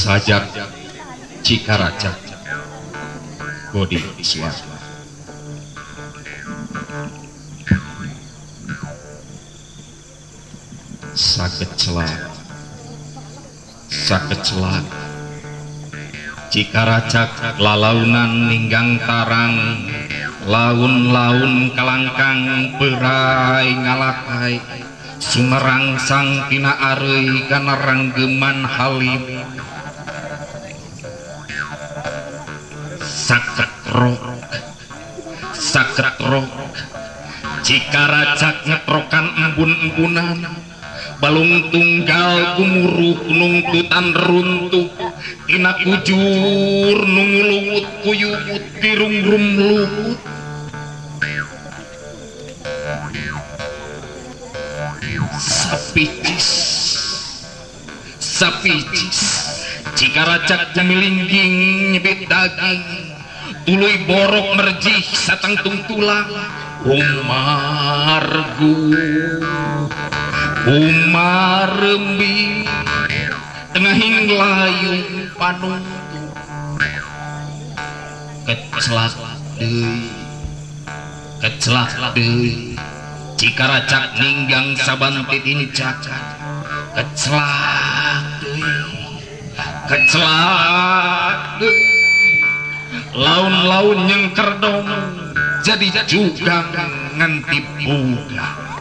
Sajak Cikaracak Godi Suara. Sakecelak, sakecelak Cikaracak lalaunan ninggang tarang, laun-laun kalangkang berai ngalakai, sumerangsang tina areuy kana ranggeman halim. Saketrok, saketrok Cikaracak ngetrokan embun-embunan, balung tunggal gumuruh nungtutan runtuh, tina kujur nunguluwut kuyumut dirungrum luput. Sapicis, sapicis Cikaracak gumilingging nyebit daging, tuluy borok merjih satangtung tulang. Umargu umarembi tengahing layung panungtung. Kecelak deui, kecelak deui Cikaracak ninggang saban titincakan. Kecelak deui, kecelak deui laun-laun nyengkerdong jadi juga nganti buga.